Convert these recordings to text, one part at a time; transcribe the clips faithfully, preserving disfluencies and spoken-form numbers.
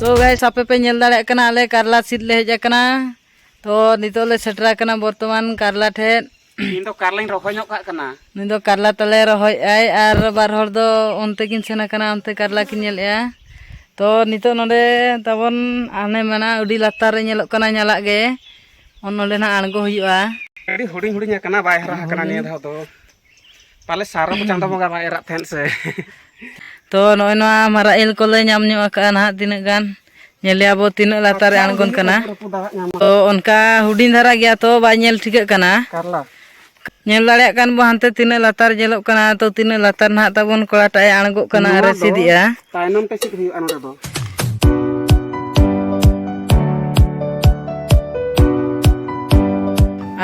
ᱛᱚ ᱜᱟᱭᱥ, ᱟᱯᱮ ᱯᱮ ᱧᱮᱞ ᱫᱟᱲᱮᱭᱟᱜ ᱠᱟᱱᱟ, ᱟᱞᱮ ᱠᱟᱨᱞᱟ ᱥᱤᱫ ᱞᱮ ᱦᱮᱡ ᱟᱠᱟᱱᱟ᱾ ᱛᱚ ᱱᱤᱛᱚᱜ ᱞᱮ ᱥᱮᱴᱮᱨ ᱟᱠᱟᱱᱟ ᱵᱚᱨᱛᱚᱢᱟᱱ ᱠᱟᱨᱞᱟ ᱴᱷᱮᱡ᱾ ᱤᱧ ᱫᱚ ᱠᱟᱨᱞᱟᱧ ᱨᱚᱦᱚᱭ ᱧᱚᱜ ᱠᱟᱜ ᱠᱟᱱᱟ᱾ ᱱᱩᱭ ᱫᱚ ᱠᱟᱨᱞᱟ ᱛᱟᱞᱮ ᱨᱚᱦᱚᱭᱮᱫ ᱟᱭ, ᱟᱨ ᱵᱟᱨ ᱦᱚᱲ ᱫᱚ ᱚᱱᱛᱮ ᱠᱤᱱ ᱥᱮᱱ ᱟᱠᱟᱱᱟ, ᱚᱱᱛᱮ ᱠᱟᱨᱞᱟ ᱠᱤᱱ ᱧᱮᱞᱮᱫᱼᱟ᱾ ᱛᱚ ᱱᱤᱛᱚᱜ ᱱᱚᱰᱮ ᱛᱟᱵᱚᱱ ᱦᱟᱱᱮ ᱢᱮᱱᱟ ᱟᱹᱰᱤ ᱞᱟᱛᱟᱨ ᱨᱮ ᱧᱮᱞᱚᱜ ᱠᱟᱱᱟ, ᱧᱟᱞᱟᱜ ᱜᱮ᱾ ᱚᱱ ᱱᱚᱰᱮ ᱱᱟᱦᱟᱜ ᱟᱬᱜᱚ ᱦᱩᱭᱩᱜᱼᱟ᱾ ᱟᱹᱰᱤ ᱦᱩᱰᱤᱧ ᱦᱩᱰᱤᱧ ᱟᱠᱟᱱᱟ, ᱵᱟᱭ ᱦᱟᱨᱟ ᱟᱠᱟᱱᱟ ᱱᱤᱭᱟᱹ ᱫᱷᱟᱣ ᱫᱚ᱾ ᱯᱟᱞᱮ ᱥᱟᱨᱚ ᱠᱚ ᱪᱟᱸᱫᱚ ᱵᱚᱸᱜᱟ ᱵᱟᱭ ᱮᱨᱟᱜ ᱛᱟᱦᱮᱸᱫ ᱥᱮ᱾ ᱛᱚ ᱱᱚᱜᱼᱚᱭ ᱱᱚᱣᱟ ᱢᱟᱨᱟᱜ ᱤᱞ ᱠᱚᱞᱮ ᱧᱟᱢ ᱧᱚᱜ ᱟᱠᱟᱫᱼᱟ ᱱᱟᱦᱟᱜ ᱛᱤᱱᱟᱹᱜ ᱜᱟᱱ᱾ ᱧᱮᱞᱮᱭᱟ ᱵᱚ ᱛᱤᱱᱟᱹᱜ ᱞᱟᱛᱟᱨ ᱨᱮ ᱟᱪᱪᱷᱟ, ᱟᱬᱜᱚᱱ ᱩᱱᱤ ᱠᱟᱱᱟ᱾ ᱨᱟᱹᱯᱩᱫ ᱨᱟᱹᱯᱩᱫ ᱫᱟᱜ ᱧᱟᱢ ᱛᱚ ᱟᱠᱟᱫᱟ᱾ ᱚᱱᱠᱟ ᱦᱩᱰᱤᱧ ᱫᱷᱟᱨᱟ ᱜᱮᱭᱟ, ᱛᱚ ᱵᱟᱭ ᱧᱮᱞ ᱴᱷᱤᱠᱟᱹᱜ ᱠᱟᱱᱟ᱾ ᱠᱟᱨᱞᱟ᱾ ᱧᱮᱞ ᱫᱟᱲᱮᱭᱟᱜ ᱠᱟᱱ ᱵᱚ ᱦᱟᱱᱛᱮ ᱛᱤᱱᱟᱹᱜ ᱞᱟᱛᱟᱨ ᱧᱮᱞᱚᱜ ᱠᱟᱱᱟ, ᱛᱚ ᱛᱤᱱᱟᱹᱜ ᱞᱟᱛᱟᱨ ᱱᱟᱦᱟᱜ ᱛᱟᱵᱚᱱ ᱠᱚᱲᱟᱴᱟᱜ ᱮ ᱟᱬᱜᱚᱜ ᱠᱟᱱᱟ ᱟᱨ ᱱᱚᱣᱟ ᱮ ᱫᱚ ᱥᱤᱫᱮᱜᱼᱟ᱾ ᱛᱟᱭᱱᱚᱢ ᱛᱮ ᱥᱤᱫ ᱦᱩᱭᱩᱜᱼᱟ ᱱᱚᱰᱮ ᱫᱚ᱾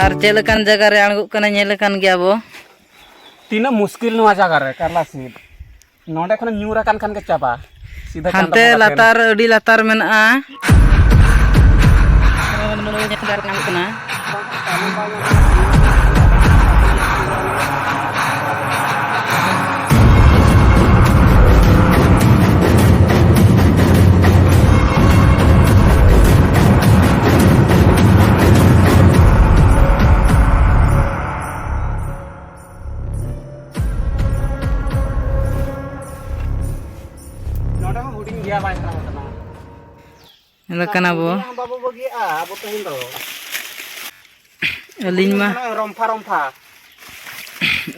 ᱟᱨ ᱪᱮᱫ ᱞᱮᱠᱟᱱ ᱡᱟᱭᱜᱟ ᱨᱮ ᱟᱬᱜᱚᱜ ᱠᱟᱱᱟ ᱧᱮᱞ ᱟᱠᱟᱱ ᱜᱮᱭᱟ ᱵᱚ᱾ ᱛᱤᱱᱟᱹᱜ ᱢᱩᱥᱠᱤᱞ ᱱᱚᱣᱟ ᱡᱟᱭᱜᱟ ᱨᱮ ᱠᱟᱨᱞᱟ ᱥᱤᱫ᱾ ᱱᱚᱰᱮ ᱠᱷᱚᱱᱮᱢ ᱧᱩᱨ ᱟᱠᱟᱱ ᱠᱷᱟᱱ ᱜᱮ ᱪᱟᱵᱟ᱾ ᱥᱤᱫᱷᱟᱹ ᱪᱟᱸᱫᱚ ᱦᱟᱱᱛᱮ ᱵᱚᱸᱜᱟ ᱴᱷᱮᱱ᱾ ᱞᱟᱛᱟᱨ, ᱟᱹᱰᱤ ᱞᱟᱛᱟᱨ ᱢᱮᱱᱟᱜᱼᱟ᱾ ᱧᱟᱢᱚᱜ ᱠᱟᱱᱟ᱾ ᱱᱚᱰᱮ ᱦᱚᱸ ᱦᱩᱰᱤᱧ ᱜᱮᱭᱟ, ᱵᱟᱭ ᱥᱟᱦᱚᱵ ᱠᱟᱱᱟ᱾ ᱧᱮᱞ ᱠᱟᱱᱟ ᱵᱚ᱾ ᱦᱩᱰᱤᱧᱟᱜ ᱦᱚᱸ ᱵᱟᱵᱚ ᱵᱟᱹᱜᱤᱭᱟᱜᱼᱟ ᱟᱵᱚ ᱛᱮᱦᱮᱧ ᱫᱚ᱾ ᱟᱹᱞᱤᱧ ᱢᱟ, ᱦᱩᱰᱤᱧ ᱦᱚᱸ ᱨᱚᱢᱯᱷᱟ ᱨᱚᱢᱯᱷᱟ᱾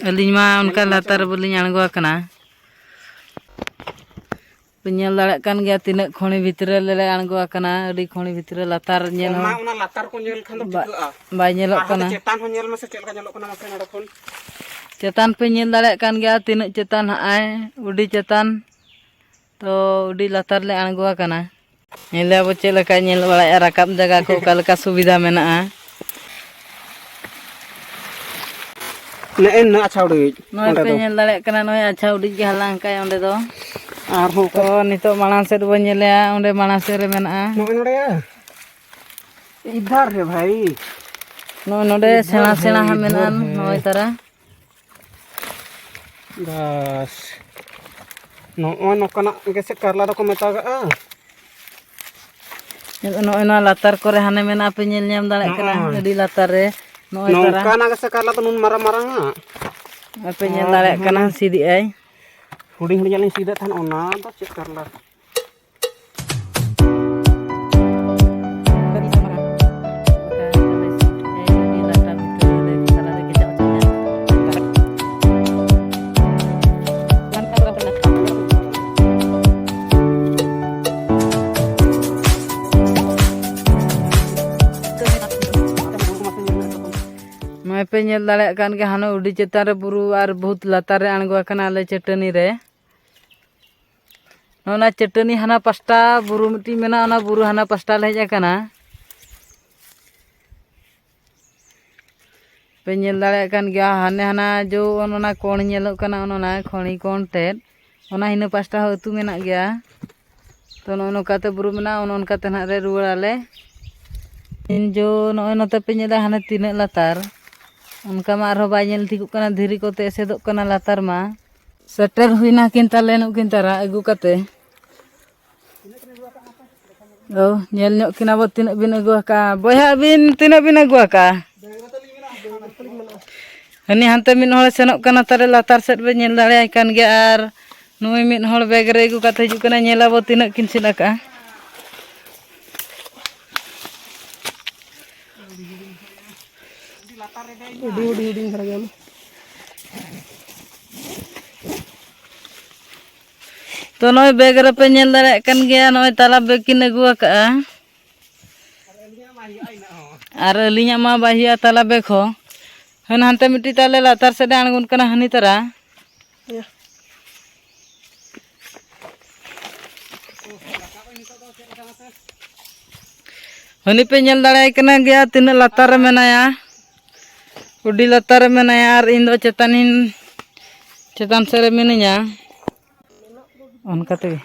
ᱟᱹᱞᱤᱧ ᱢᱟ ᱚᱱᱠᱟ ᱧᱮᱞᱚᱜ ᱠᱟᱱᱟ ᱞᱟᱛᱟᱨ ᱪᱮ? ᱵᱟᱹᱞᱤᱧ ᱟᱬᱜᱚ ᱟᱠᱟᱱᱟ᱾ ᱯᱮ ᱧᱮᱞ ᱫᱟᱲᱮᱭᱟᱜ ᱠᱟᱱ ᱜᱮᱭᱟ ᱛᱤᱱᱟᱹᱜ ᱠᱷᱚᱬᱤ ᱵᱷᱤᱛᱨᱤ ᱨᱮᱞᱮ ᱟᱬᱜᱚ ᱟᱠᱟᱱᱟ᱾ ᱟᱹᱰᱤ ᱠᱷᱚᱬᱤ ᱵᱷᱤᱛᱨᱤ ᱨᱮ ᱞᱟᱛᱟᱨ ᱧᱮᱞ ᱚᱱᱟ, ᱦᱚᱸ ᱚᱱᱟ ᱞᱟᱛᱟᱨ ᱠᱚ ᱧᱮᱞ ᱠᱷᱟᱱ ᱫᱚ ᱵᱟ-, ᱴᱷᱤᱠᱟᱹᱜᱼᱟ᱾ ᱵᱟᱭ ᱧᱮᱞᱚᱜ ᱟᱨ ᱦᱟᱱᱛᱮ ᱠᱟᱱᱟ᱾ ᱪᱮᱛᱟᱱ ᱦᱚᱸ ᱧᱮᱞ ᱢᱮᱥᱮ ᱪᱮᱫ ᱞᱮᱠᱟ ᱧᱮᱞᱚᱜ ᱠᱟᱱᱟ ᱢᱟᱥᱮ ᱱᱚᱰᱮ ᱠᱷᱚᱱ᱾ ᱪᱮᱛᱟᱱ ᱯᱮ ᱧᱮᱞ ᱫᱟᱲᱮᱭᱟᱜ ᱠᱟᱱ ᱜᱮᱭᱟ ᱛᱤᱱᱟᱹᱜ ᱪᱮᱛᱟᱱ ᱦᱟᱸᱜ ᱟᱭ, ᱟᱹᱰᱤ ᱪᱮᱛᱟᱱ᱾ ᱛᱚ ᱟᱹᱰᱤ ᱞᱟᱛᱟᱨ ᱞᱮ ᱟᱬᱜᱚ ᱟᱠᱟᱱᱟ᱾ ᱧᱮᱞᱮ ᱟᱵᱚ ᱪᱮᱫ ᱞᱮᱠᱟᱭ ᱧᱮᱞ ᱵᱟᱲᱟᱭᱮᱫᱼᱟ, ᱨᱟᱠᱟᱵ ᱡᱟᱭᱜᱟ ᱠᱚ ᱚᱠᱟ ᱞᱮᱠᱟ ᱥᱩᱵᱤᱫᱷᱟ ᱢᱮᱱᱟᱜᱼᱟ᱾ ᱱᱮᱜᱼᱮ ᱱᱤᱱᱟᱹᱜ ᱟᱪᱪᱷᱟ ᱩᱰᱤᱡ ᱱᱚᱜᱼᱚᱭ ᱚᱸᱰᱮ ᱯᱮ ᱫᱚ᱾ ᱧᱮᱞ ᱫᱟᱲᱮᱭᱟᱜ ᱠᱟᱱᱟ, ᱱᱚᱜᱼᱚᱭ ᱟᱪᱪᱷᱟ ᱩᱰᱤᱡ ᱜᱮ ᱦᱟᱞᱟᱝ ᱠᱟᱭ ᱚᱸᱰᱮ ᱫᱚ᱾ ᱟᱨᱦᱚᱸ ᱛᱚ ᱚᱠᱟ ᱱᱤᱛᱚᱜ ᱢᱟᱲᱟᱝ ᱥᱮᱫ ᱵᱚᱱ ᱧᱮᱞᱮᱜᱼᱟ, ᱚᱸᱰᱮ ᱢᱟᱲᱟᱝ ᱥᱮᱫ ᱨᱮ ᱢᱮᱱᱟᱜᱼᱟ᱾ ᱱᱚᱜᱼᱚᱭ ᱱᱚᱰᱮ ᱤᱫᱷᱟᱨ ᱨᱮ ᱵᱷᱟᱭ᱾ ᱱᱚᱜᱼᱚᱭ ᱱᱚᱰᱮ ᱤᱫᱷᱟᱨ ᱥᱮᱬᱟ ᱥᱮᱬᱟ ᱦᱮ, ᱦᱟᱸᱜ ᱤᱫᱷᱟᱨ ᱢᱮᱱᱟᱜᱼᱟ, ᱦᱮ᱾ ᱱᱚᱜᱼᱚᱭ ᱛᱟᱨᱟ᱾ ᱵᱟᱥ, ᱱᱚᱜᱼᱚᱭ ᱱᱚᱝᱠᱟᱱᱟᱜ ᱜᱮᱥᱮ ᱠᱟᱨᱞᱟ ᱫᱚᱠᱚ ᱢᱮᱛᱟᱜᱟᱜᱼᱟ᱾ ᱱᱚᱜᱼᱚᱭ ᱱᱚᱣᱟ ᱞᱟᱛᱟᱨ ᱠᱚᱨᱮ ᱦᱟᱱᱮ ᱢᱮᱱᱟᱜᱼᱟ, ᱯᱮ ᱧᱮᱞ ᱧᱟᱢ ᱫᱟᱲᱮᱭᱟᱜ ᱠᱟᱱᱟ, ᱱᱚᱜᱼᱚᱭ᱾ ᱟᱹᱰᱤ ᱞᱟᱛᱟᱨ ᱨᱮ ᱱᱚᱜᱼᱚᱭ ᱛᱟᱨᱟ᱾ ᱱᱚᱝᱠᱟᱱᱟᱜ ᱜᱮᱥᱮ ᱠᱟᱨᱞᱟ ᱫᱚ ᱱᱩᱱ ᱢᱟᱨᱟᱝ ᱢᱟᱨᱟᱝ ᱟᱜ᱾ ᱟᱯᱮ ᱧᱮᱞ ᱟᱨ ᱫᱟᱲᱮᱭᱟᱜ ᱠᱟᱱᱟ, ᱦᱟᱱᱮ ᱥᱤᱫ ᱮᱜᱼᱟᱭ᱾ ᱦᱩᱰᱤᱧ ᱦᱩᱰᱤᱧᱟᱜ ᱞᱤᱧ ᱥᱤᱫᱮᱫ ᱛᱟᱦᱮᱱ, ᱚᱱᱟ ᱫᱚ ᱪᱮᱫ ᱠᱟᱨᱞᱟ? ᱱᱚᱜᱼᱚᱭ ᱯᱮ ᱧᱮᱞ ᱫᱟᱲᱮᱭᱟᱜ ᱠᱟᱱ ᱜᱮᱭᱟ, ᱦᱟᱱᱮ ᱟᱹᱰᱤ ᱪᱮᱛᱟᱱ ᱨᱮ ᱵᱩᱨᱩ ᱟᱨ ᱵᱚᱦᱩᱛ ᱞᱟᱛᱟᱨ ᱨᱮ ᱟᱬᱜᱚ ᱟᱠᱟᱱᱟ ᱟᱞᱮ ᱪᱟᱹᱴᱟᱹᱱᱤ ᱨᱮ᱾ ᱱᱚᱜᱼᱚ ᱱᱟ ᱪᱟᱹᱴᱟᱹᱱᱤ ᱦᱟᱱᱟ ᱯᱟᱥᱴᱟ ᱵᱩᱨᱩ ᱢᱤᱫᱴᱤᱡ ᱢᱮᱱᱟᱜᱼᱟ, ᱚᱱᱟ ᱵᱩᱨᱩ ᱦᱟᱱᱟ ᱯᱟᱥᱴᱟ ᱞᱮ ᱦᱮᱡ ᱟᱠᱟᱱᱟ᱾ ᱯᱮ ᱧᱮᱞ ᱫᱟᱲᱮᱭᱟᱜ ᱠᱟᱱ ᱜᱮᱭᱟ, ᱦᱟᱱᱮ ᱦᱟᱱᱟ ᱡᱚ ᱚᱱ ᱚᱱᱟ ᱠᱚᱬ ᱧᱮᱞᱚᱜ ᱠᱟᱱᱟ, ᱚᱱ ᱚᱱᱟ ᱠᱷᱚᱲᱤ ᱠᱚᱬ ᱴᱷᱮᱡ, ᱚᱱᱟ ᱦᱤᱱᱟᱹ ᱯᱟᱥᱴᱟ ᱦᱚᱸ ᱟᱹᱛᱩ ᱢᱮᱱᱟᱜ ᱜᱮᱭᱟ᱾ ᱛᱚ ᱱᱚᱜᱼᱚ ᱱᱚᱝᱠᱟᱛᱮ ᱵᱩᱨᱩ ᱢᱮᱱᱟᱜᱼᱟ, ᱚᱱ ᱚᱱᱠᱟᱛᱮ ᱱᱟᱦᱟᱜ ᱨᱮ ᱨᱩᱣᱟᱹᱲ ᱟᱞᱮ᱾ ᱤᱧ ᱡᱚ ᱱᱚᱜᱼᱚᱭ ᱱᱚᱛᱮ ᱯᱮ ᱧᱮᱞᱟ, ᱦᱟᱱᱮ ᱛᱤᱱᱟᱹᱜ ᱞᱟᱛᱟᱨ, ᱚᱱᱠᱟ ᱢᱟ ᱟᱨᱦᱚᱸ ᱵᱟᱭ ᱧᱮᱞ ᱴᱷᱤᱠᱚᱜ ᱠᱟᱱᱟ, ᱫᱷᱤᱨᱤ ᱠᱚᱛᱮ ᱮᱥᱮᱫᱚᱜ ᱠᱟᱱᱟ ᱞᱟᱛᱟᱨ ᱢᱟ᱾ ᱥᱮᱴᱮᱨ ᱦᱩᱭᱱᱟ ᱠᱤᱱ ᱛᱟᱞᱮ ᱱᱩᱠᱤᱱ ᱛᱟᱨᱟ ᱟᱹᱜᱩ ᱠᱟᱛᱮ᱾ ᱚ, ᱧᱮᱞ ᱧᱚᱜ ᱠᱤᱱᱟ ᱵᱚ ᱛᱤᱱᱟᱹᱜ ᱵᱤᱱ ᱟᱹᱜᱩ ᱟᱠᱟᱫᱼᱟ᱾ ᱵᱚᱭᱦᱟ ᱟᱹᱵᱤᱱ ᱛᱤᱱᱟᱹᱜ ᱵᱤᱱ ᱟᱹᱜᱩ ᱟᱠᱟᱫᱼᱟ? ᱦᱟᱹᱱᱤ ᱦᱟᱱᱛᱮ ᱢᱤᱫ ᱦᱚᱲᱮ ᱥᱮᱱᱚᱜ ᱠᱟᱱᱟ ᱛᱟᱞᱮ ᱞᱟᱛᱟᱨ ᱥᱮᱫ ᱵᱮᱱ ᱧᱮᱞ ᱫᱟᱲᱮᱭᱟᱭ ᱠᱟᱱ ᱜᱮᱭᱟ, ᱟᱨ ᱱᱩᱭ ᱢᱤᱫ ᱦᱚᱲ ᱵᱮᱜᱽ ᱨᱮ ᱟᱹᱜᱩ ᱠᱟᱛᱮ ᱦᱤᱡᱩᱜ ᱠᱟᱱᱟ᱾ ᱧᱮᱞ ᱟᱵᱚ ᱛᱤᱱᱟᱹᱜ ᱠᱤᱱ ᱥᱮᱱ ᱟᱠᱟᱫᱼᱟ᱾ ᱟᱹᱰᱤ ᱦᱩᱰᱤᱧ ᱦᱩᱰᱤᱧ ᱫᱷᱟᱨᱟ ᱜᱮᱭᱟ᱾ ᱛᱚ ᱱᱚᱜᱼᱚᱭ ᱵᱮᱜᱽ ᱨᱮᱯᱮ ᱧᱮᱞ ᱫᱟᱲᱮᱭᱟᱜ ᱠᱟᱱ ᱜᱮᱭᱟ, ᱱᱚᱜᱼᱚᱭ ᱛᱟᱞᱟ ᱵᱮᱜᱽ ᱠᱤᱱ ᱟᱹᱜᱩ ᱟᱠᱟᱫᱼᱟ᱾ ᱟᱨ ᱟᱹᱞᱤᱧᱟᱜ ᱢᱟ ᱵᱟᱭ ᱦᱩᱭᱩᱜᱼᱟ ᱛᱟᱞᱟ ᱵᱮᱜᱽ ᱦᱚᱸ᱾ ᱦᱟᱱᱮ ᱦᱟᱱᱛᱮ ᱢᱤᱫᱴᱤᱡ ᱛᱟᱞᱮ ᱞᱟᱛᱟᱨ ᱥᱮᱫ ᱮ ᱟᱬᱜᱚᱱ ᱠᱟᱱᱟ ᱦᱟᱹᱱᱤ ᱛᱟᱨᱟ᱾ ᱦᱟᱹᱱᱤ ᱯᱮ ᱧᱮᱞ ᱫᱟᱲᱮᱭᱟᱭ ᱠᱟᱱᱟ ᱜᱮᱭᱟ ᱛᱤᱱᱟᱹᱜ ᱞᱟᱛᱟᱨ ᱨᱮ ᱢᱮᱱᱟᱭᱟ, ᱟᱹᱰᱤ ᱞᱟᱛᱟᱨ ᱨᱮ ᱢᱮᱱᱟᱭᱟ, ᱟᱨ ᱤᱧ ᱫᱚ ᱪᱮᱛᱟᱱᱤᱧ, ᱪᱮᱛᱟᱱ ᱥᱮᱫ ᱨᱮ ᱢᱤᱱᱟᱹᱧᱟ᱾ ᱚᱱᱠᱟ ᱛᱮᱜᱮ᱾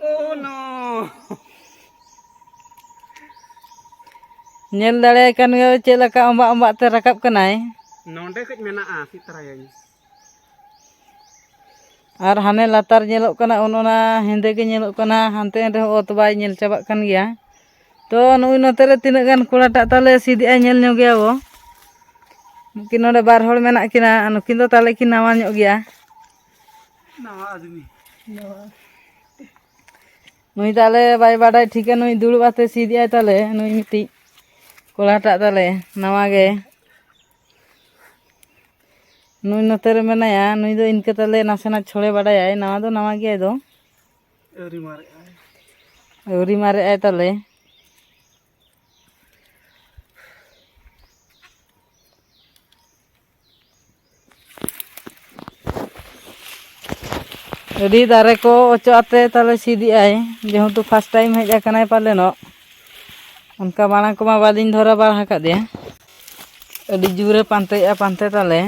Oh no! ᱧᱮᱞ ᱫᱟᱲᱮᱭᱟᱭ ᱠᱟᱱ ᱜᱮᱭᱟ ᱪᱮᱫ ᱞᱮᱠᱟ ᱚᱢᱵᱟᱜ ᱚᱢᱵᱟᱜ ᱛᱮ ᱨᱟᱠᱟᱵ ᱠᱟᱱᱟᱭ᱾ ᱱᱚᱰᱮ ᱠᱟᱹᱡ ᱢᱮᱱᱟᱜᱼᱟ, ᱥᱤᱫ ᱛᱟᱨᱟᱭᱟᱹᱧ᱾ ᱟᱨ ᱦᱟᱱᱮ ᱞᱟᱛᱟᱨ ᱧᱮᱞᱚᱜ ᱠᱟᱱᱟ, ᱚᱱ ᱚᱱᱟ ᱦᱮᱸᱫᱮ ᱜᱮ ᱧᱮᱞᱚᱜ ᱠᱟᱱᱟ, ᱦᱟᱱᱛᱮ ᱨᱮᱦᱚᱸ ᱚᱛ ᱵᱟᱭ ᱧᱮᱞ ᱪᱟᱵᱟᱜ ᱠᱟᱱ ᱜᱮᱭᱟ᱾ ᱛᱚ ᱱᱩᱭ ᱱᱚᱛᱮ ᱨᱮ ᱛᱤᱱᱟᱹᱜ ᱜᱟᱱ ᱠᱚᱲᱟᱴᱟᱜ ᱛᱟᱞᱮ ᱥᱤᱫ ᱮᱜᱼᱟᱭ, ᱧᱮᱞ ᱧᱚᱜᱮᱭᱟ ᱵᱚ᱾ ᱱᱩᱠᱤᱱ ᱱᱚᱰᱮ ᱵᱟᱨ ᱦᱚᱲ ᱢᱮᱱᱟᱜ ᱠᱤᱱᱟ, ᱟᱨ ᱱᱩᱠᱤᱱ ᱫᱚ ᱛᱟᱞᱮ ᱠᱤᱱ ᱱᱟᱣᱟ ᱧᱚᱜ ᱜᱮᱭᱟ᱾ ᱱᱟᱣᱟ ᱟᱫᱢᱤ᱾ ᱱᱩᱭ ᱫᱚ ᱟᱞᱮ ᱵᱟᱭ ᱵᱟᱰᱟᱭ ᱴᱷᱤᱠᱟ, ᱱᱩᱭ ᱫᱩᱲᱩᱵ ᱟᱛᱮ ᱥᱤᱫ ᱮᱜᱼᱟᱭ ᱛᱟᱞᱮ, ᱱᱩᱭ ᱢᱤᱫᱴᱤᱡ ᱠᱚᱲᱟᱴᱟᱜ ᱛᱟᱞᱮ ᱱᱟᱣᱟ ᱜᱮ᱾ ᱱᱩᱭ ᱱᱚᱛᱮ ᱨᱮ ᱢᱮᱱᱟᱭᱟ, ᱱᱩᱭ ᱫᱚ ᱤᱱᱠᱟᱹ ᱛᱟᱞᱮ ᱱᱟᱥᱮᱱᱟᱜ ᱪᱷᱚᱲᱮ ᱵᱟᱰᱟᱭᱟᱭ, ᱱᱟᱣᱟ ᱫᱚ ᱱᱟᱣᱟ ᱜᱮᱭᱟᱭ ᱫᱚ᱾ ᱟᱹᱣᱨᱤ ᱢᱟᱨᱮᱜᱼᱟᱭ᱾ ᱟᱹᱣᱨᱤ ᱢᱟᱨᱮᱜᱼᱟᱭ ᱛᱟᱞᱮ᱾ ᱟᱹᱰᱤ ᱫᱟᱨᱮ ᱠᱚ ᱚᱪᱚᱜ ᱟᱛᱮ ᱛᱟᱞᱮ ᱥᱤᱫ ᱮᱜᱼᱟᱭ, ᱡᱮᱦᱮᱛᱩ first time ᱦᱮᱡ ᱟᱠᱟᱱᱟᱭ ᱯᱟᱞᱮᱱᱚᱜ, ᱚᱱᱠᱟ ᱢᱟᱲᱟᱝ ᱠᱚᱢᱟ ᱵᱟᱹᱞᱤᱧ ᱫᱷᱚᱨᱟ ᱵᱟᱲᱟ ᱟᱠᱟᱫᱮᱭᱟ᱾ ᱟᱹᱰᱤ ᱡᱳᱨᱮ ᱯᱟᱱᱛᱮᱭᱮᱜᱼᱟ ᱯᱟᱱᱛᱮ ᱛᱟᱞᱮ᱾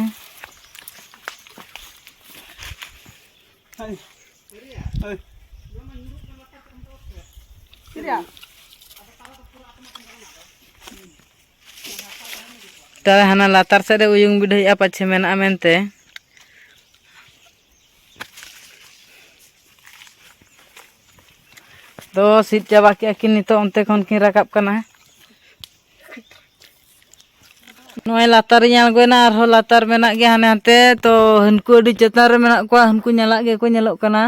ᱛᱟᱦᱞᱮ ᱦᱟᱱᱟ ᱞᱟᱛᱟᱨ ᱥᱮᱫ ᱨᱮ ᱩᱭᱩᱝ ᱵᱤᱰᱟᱹᱣᱮᱫᱼᱟ, ᱯᱟᱪᱷᱮ ᱢᱮᱱᱟᱜᱼᱟ ᱢᱮᱱᱛᱮ᱾ ᱫᱚ ᱥᱤᱫ ᱪᱟᱵᱟ ᱠᱮᱜᱼᱟ ᱠᱤᱱ, ᱱᱤᱛᱚᱜ ᱚᱱᱛᱮ ᱠᱷᱚᱱ ᱠᱤᱱ ᱨᱟᱠᱟᱵ ᱠᱟᱱᱟ᱾ ᱱᱚᱜᱼᱚᱭ ᱞᱟᱛᱟᱨ ᱨᱤᱧ ᱟᱬᱜᱚᱭᱮᱱᱟ, ᱟᱨᱦᱚᱸ ᱞᱟᱛᱟᱨ ᱢᱮᱱᱟᱜ ᱜᱮᱭᱟ ᱦᱟᱱᱮ ᱦᱟᱱᱛᱮ᱾ ᱛᱚ ᱦᱟᱹᱱᱠᱩ ᱟᱹᱰᱤ ᱪᱮᱛᱟᱱ ᱨᱮ ᱢᱮᱱᱟᱜ ᱠᱚᱣᱟ, ᱦᱟᱹᱱᱠᱩ ᱧᱟᱞᱟᱜ ᱜᱮᱠᱚ ᱧᱮᱞᱚᱜ ᱠᱟᱱᱟ᱾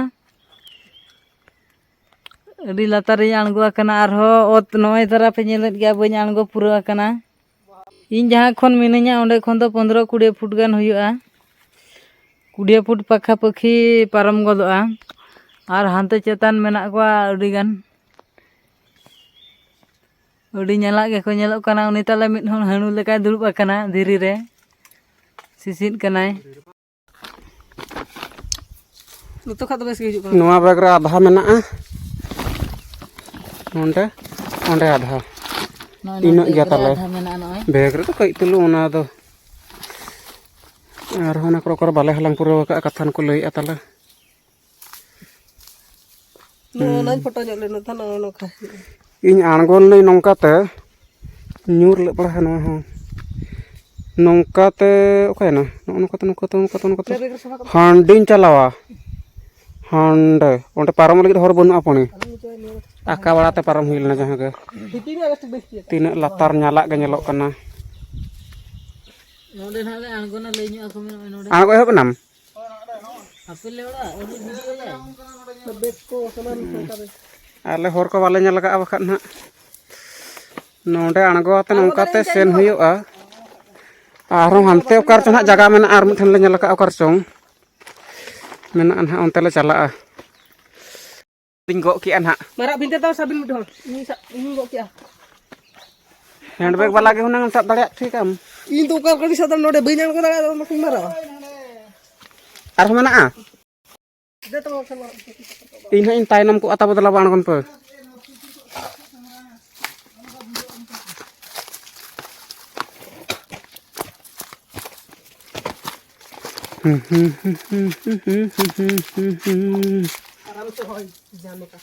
ᱟᱹᱰᱤ ᱞᱟᱛᱟᱨ ᱨᱤᱧ ᱟᱬᱜᱚ ᱟᱠᱟᱱᱟ, ᱟᱨᱦᱚᱸ ᱚᱛ ᱱᱚᱜᱼᱚᱭ ᱛᱟᱨᱟ ᱯᱮ ᱧᱮᱞᱮᱫ ᱜᱮᱭᱟ, ᱵᱟᱹᱧ ᱟᱬᱜᱚ ᱯᱩᱨᱟᱹᱣ ᱟᱠᱟᱱᱟ᱾ ᱤᱧ ᱡᱟᱦᱟᱸ ᱠᱷᱚᱱ ᱢᱤᱱᱟᱹᱧᱟ ᱚᱸᱰᱮ ᱠᱷᱚᱱ ᱫᱚ ᱯᱚᱱᱫᱽᱨᱚ ᱠᱩᱲᱤ ᱯᱷᱩᱴ ᱜᱟᱱ ᱦᱩᱭᱩᱜᱼᱟ, ᱠᱩᱲᱤ ᱯᱷᱩᱴ ᱯᱟᱠᱷᱟ ᱯᱟᱹᱠᱷᱤ ᱯᱟᱨᱚᱢ ᱜᱚᱫᱚᱜᱼᱟ᱾ ᱟᱨ ᱦᱟᱱᱛᱮ ᱪᱮᱛᱟᱱ ᱢᱮᱱᱟᱜ ᱠᱚᱣᱟ ᱟᱹᱰᱤ ᱜᱟᱱ, ᱟᱹᱰᱤ ᱧᱟᱞᱟᱜ ᱜᱮᱠᱚ ᱧᱮᱞᱚᱜ ᱠᱟᱱᱟ᱾ ᱩᱱᱤ ᱛᱟᱞᱮ ᱢᱤᱫ ᱦᱚᱲ ᱦᱟᱹᱬᱩ ᱞᱮᱠᱟᱭ ᱫᱩᱲᱩᱵ ᱟᱠᱟᱱᱟ ᱫᱷᱤᱨᱤ ᱨᱮ, ᱥᱤᱥᱤᱫ ᱠᱟᱱᱟᱭ᱾ ᱱᱚᱛᱮ ᱠᱷᱚᱱ ᱫᱚ ᱵᱮᱥ ᱜᱮ ᱦᱤᱡᱩᱜ ᱠᱟᱱᱟ᱾ ᱱᱚᱣᱟ ᱵᱮᱜᱽ ᱨᱮ ᱟᱫᱷᱟ ᱢᱮᱱᱟᱜᱼᱟ, ᱱᱚᱰᱮ, ᱚᱸᱰᱮ ᱟᱫᱷᱟ᱾ ᱱᱚᱜᱼᱚᱭ ᱱᱚᱣᱟ ᱤᱱᱟᱹᱜ ᱵᱮᱜᱽ ᱜᱮᱭᱟ ᱨᱮ ᱛᱟᱞᱮ᱾ ᱟᱫᱷᱟ ᱢᱮᱱᱟᱜᱼᱟ ᱱᱚᱜᱼᱚᱭ᱾ ᱵᱮᱜᱽ ᱨᱮᱫᱚ ᱠᱟᱹᱡ ᱛᱩᱞᱩᱡ ᱚᱱᱟ ᱫᱚ᱾ ᱟᱨᱦᱚᱸ ᱚᱱᱟ ᱠᱚᱨᱮ, ᱚᱠᱟ ᱨᱮ ᱵᱟᱞᱮ ᱦᱟᱞᱟᱝ ᱯᱩᱨᱟᱹᱣ ᱟᱠᱟᱫᱼᱟ, ᱠᱟᱛᱷᱟ ᱠᱚ ᱞᱟᱹᱭᱮᱫᱼᱟ ᱛᱟᱞᱮ᱾ ᱱᱚᱜᱼᱚ ᱱᱟᱧ ᱯᱷᱳᱴᱳ ᱧᱚᱜ ᱞᱮᱱᱟ, ᱛᱟᱦᱞᱮ ᱱᱚᱜᱼᱚ ᱱᱚᱝᱠᱟ ᱦᱩᱭᱩᱜᱼᱟ᱾ ᱤᱧ ᱟᱬᱜᱚ ᱞᱮᱱᱟᱹᱧ ᱱᱚᱝᱠᱟᱛᱮ, ᱧᱩᱨ ᱞᱮᱫ ᱯᱟᱲᱟᱜᱼᱟ ᱱᱚᱣᱟ ᱦᱚᱸ᱾ ᱱᱚᱝᱠᱟᱛᱮ ᱚᱠᱟᱭᱮᱱᱟ? ᱱᱚᱜᱼᱚ ᱱᱚᱝᱠᱟᱛᱮ, ᱱᱚᱝᱠᱟᱛᱮ, ᱱᱚᱝᱠᱟᱛᱮ, ᱱᱚᱝᱠᱟᱛᱮ᱾ ᱵᱮᱜᱽ ᱨᱮ ᱥᱟᱵ ᱠᱟᱜ ᱢᱮ᱾ ᱦᱟᱸᱰᱤᱧ ᱪᱟᱞᱟᱣᱟ᱾ ᱦᱟᱸᱰᱮ, ᱚᱸᱰᱮ ᱯᱟᱨᱚᱢᱚᱜ ᱞᱟᱹᱜᱤᱫ ᱦᱚᱨ ᱵᱟᱹᱱᱩᱜᱼᱟ ᱯᱚᱱᱤ᱾ ᱟᱠᱟ ᱵᱟᱲᱟᱛᱮ ᱯᱟᱨᱚᱢ ᱦᱩᱭ ᱞᱮᱱᱟ ᱡᱟᱦᱟᱸ ᱜᱮ᱾ ᱛᱤᱱᱟᱹᱜ ᱞᱟᱛᱟᱨ ᱧᱟᱞᱟᱜ ᱜᱮ ᱧᱮᱞᱚᱜ ᱠᱟᱱᱟ᱾ ᱱᱚᱰᱮ ᱱᱟᱦᱟᱜ ᱞᱮ ᱟᱬᱜᱚᱱᱟ, ᱞᱟᱹᱭ ᱧᱚᱜ ᱟᱠᱚ ᱢᱮ ᱱᱚᱜᱼᱚᱭ ᱱᱚᱰᱮ᱾ ᱟᱬᱜᱚ ᱮᱦᱚᱵ ᱮᱱᱟᱢ? ᱟᱯᱮ ᱞᱮ ᱚᱲᱟᱜ, ᱟᱹᱰᱤ ᱵᱷᱤᱛᱤᱨ ᱨᱮ᱾ ᱟᱞᱮ ᱦᱚᱨ ᱠᱚ ᱵᱟᱞᱮ ᱧᱮᱞ ᱟᱠᱟᱫᱼᱟ ᱵᱟᱠᱷᱟᱱ ᱱᱟᱦᱟᱜ᱾ ᱱᱚᱰᱮ ᱟᱬᱜᱚ ᱟᱛᱮ ᱱᱚᱝᱠᱟᱛᱮ ᱥᱮᱱ ᱦᱩᱭᱩᱜᱼᱟ᱾ ᱟᱨᱦᱚᱸ ᱦᱟᱱᱛᱮ ᱚᱠᱟ ᱨᱮᱪᱚ ᱱᱟᱦᱟᱜ ᱡᱟᱭᱜᱟ ᱢᱮᱱᱟᱜᱼᱟ, ᱟᱨ ᱢᱤᱫᱴᱷᱮᱱ ᱞᱮ ᱧᱮᱞ ᱟᱠᱟᱫᱼᱟ ᱚᱠᱟ ᱨᱮᱪᱚᱝ᱾ ᱢᱮᱱᱟᱜᱼᱟ ᱱᱟᱦᱟᱜ, ᱚᱱᱛᱮ ᱞᱮ ᱪᱟᱞᱟᱜᱼᱟ᱾ ᱤᱧ ᱜᱚᱜ ᱠᱮᱜᱼᱟ ᱱᱟᱦᱟᱜ᱾ ᱢᱟᱨᱟᱜ ᱵᱷᱤᱱᱛᱮ ᱛᱟᱣ ᱥᱟᱵᱤᱱ ᱢᱤᱫ ᱦᱚᱲ᱾ ᱤᱧ ᱥᱟᱵ, ᱤᱧ ᱜᱚᱜ ᱠᱮᱜᱼᱟ᱾ ᱦᱮᱱᱰᱵᱮᱜᱽ ᱵᱟᱞᱟ ᱜᱮ ᱦᱩᱱᱟᱹᱝ ᱮᱢ ᱥᱟᱵ ᱫᱟᱲᱮᱭᱟᱜ ᱴᱷᱤᱠ ᱟᱢ᱾ ᱤᱧ ᱫᱚ ᱚᱠᱟ ᱞᱮᱠᱟ ᱥᱟᱵ ᱫᱟᱲᱮᱭᱟᱜᱼᱟ, ᱱᱚᱰᱮ ᱵᱟᱹᱧ ᱟᱬᱜᱚ ᱫᱟᱲᱮᱭᱟᱜᱼᱟ, ᱚᱱᱟ ᱠᱷᱚᱱ ᱢᱟᱨᱟᱜ᱾ ᱟᱨᱦᱚᱸ ᱢᱮᱱᱟᱜᱼᱟ? ᱫᱮ ᱛᱚᱵᱮ ᱠᱷᱟᱱ ᱢᱟᱨᱟᱜ᱾ ᱤᱧ ᱦᱟᱸᱜ ᱤᱧ ᱛᱟᱭᱱᱚᱢ ᱠᱚᱜᱼᱟ, ᱛᱟᱵᱚ ᱫᱮᱞᱟ ᱵᱚ ᱟᱬᱜᱚᱱ ᱯᱮ᱾ ᱟᱨᱟᱢ ᱥᱮ ᱦᱚᱭ, ᱡᱟᱱᱮ ᱠᱟ᱾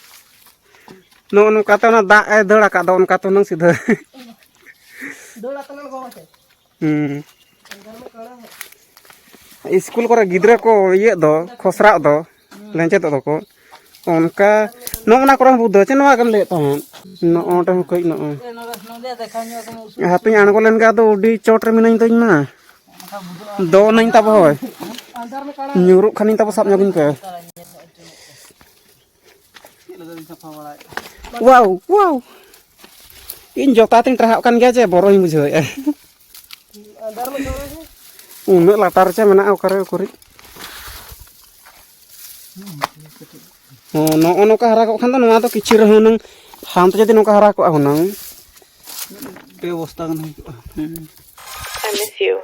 ᱱᱚᱜᱼᱚ ᱱᱚᱝᱠᱟᱛᱮ ᱚᱱᱟ ᱫᱟᱜ ᱮ ᱫᱟᱹᱲ ᱟᱠᱟᱫ ᱫᱚ, ᱚᱱᱠᱟᱛᱮ ᱦᱩᱱᱟᱹᱝ ᱥᱤᱫᱷᱟᱹ᱾ ᱫᱟᱹᱲ ᱟᱠᱟᱱᱟ ᱜᱚ ᱦᱚᱭ ᱛᱮ᱾ ᱦᱩᱸ᱾ ᱤᱥᱠᱩᱞ ᱠᱚᱨᱮ ᱜᱤᱫᱽᱨᱟᱹ ᱠᱚ ᱤᱭᱟᱹᱜ ᱫᱚ, ᱠᱷᱚᱥᱨᱟᱜ ᱫᱚ, ᱞᱮᱸᱡᱮᱫᱚᱜ ᱫᱚᱠᱚ, ᱚᱱᱠᱟ ᱱᱚᱜᱼᱚ ᱱᱟ ᱠᱚᱨᱮ ᱦᱚᱸ ᱵᱩᱫᱽᱫᱷᱚ᱾ ᱪᱮᱫ ᱱᱚᱣᱟ ᱜᱮᱢ ᱞᱟᱹᱭᱮᱫ ᱛᱟᱦᱮᱸᱫ? ᱱᱚᱜᱼᱚ ᱱᱚᱸᱰᱮ ᱦᱚᱸ ᱠᱟᱹᱡ ᱱᱚᱜᱼᱚᱭ᱾ ᱱᱚᱰᱮ, ᱱᱚᱰᱮ ᱫᱮᱠᱷᱟᱣ ᱧᱚᱜ ᱟᱠᱚ ᱢᱮ ᱩᱥᱩᱞ ᱦᱟᱯᱮᱧ ᱟᱬᱜᱚ ᱞᱮᱱ ᱜᱮ, ᱟᱫᱚ ᱟᱹᱰᱤ ᱪᱚᱴ ᱨᱮ ᱢᱤᱱᱟᱹᱧ ᱫᱚ ᱤᱧ ᱢᱟ᱾ ᱚᱱᱠᱟ ᱵᱩᱡᱷᱟᱹᱜᱼᱟ᱾ ᱫᱚᱱᱟᱹᱧ ᱛᱟᱵᱚ ᱦᱳᱭ᱾ ᱧᱩᱨᱩᱜ ᱠᱷᱟᱱᱤᱧ ᱛᱟᱵᱚ, ᱥᱟᱵ ᱧᱚᱜᱤᱧ ᱯᱮ᱾ ᱪᱮᱫ ᱞᱮᱠᱟ ᱵᱤᱱ ᱥᱟᱯᱷᱟ ᱵᱟᱲᱟᱭᱮᱫᱼᱟ? ᱣᱟᱣ, ᱣᱟᱣ᱾ ᱤᱧ ᱡᱚᱛᱟ ᱛᱤᱧ ᱴᱟᱨᱦᱟᱜ ᱠᱟᱱ ᱜᱮᱭᱟ ᱡᱮ ᱵᱚᱨᱚᱧ ᱵᱩᱡᱷᱟᱹᱣᱮᱫᱼᱟ᱾ ᱟᱫᱟᱨ ᱢᱟ ᱡᱚᱨᱟ ᱦᱮᱸ᱾ ᱩᱱᱟᱹᱜ ᱞᱟᱛᱟᱨ ᱨᱮᱪᱮ ᱢᱮᱱᱟᱜᱼᱟ ᱚᱠᱟᱨᱮ ᱩᱠᱩᱨᱤᱡ? ᱦᱚᱸ, ᱱᱚᱜᱼᱚ ᱱᱚᱝᱠᱟ ᱦᱟᱨᱟ ᱠᱚᱜ ᱠᱷᱟᱱ ᱫᱚ ᱱᱚᱣᱟ ᱫᱚ ᱠᱤᱪᱷᱩ ᱨᱮᱦᱚᱸ ᱦᱩᱱᱟᱹᱝ ᱦᱟᱱᱛᱮ ᱡᱩᱫᱤ ᱱᱚᱝᱠᱟ ᱦᱟᱨᱟ ᱠᱚᱜᱼᱟ ᱦᱩᱱᱟᱹᱝ᱾ ᱯᱮ ᱵᱚᱥᱛᱟ ᱜᱟᱱ ᱦᱩᱭ ᱠᱚᱜᱼᱟ᱾ ᱦᱩᱸ᱾ I miss you.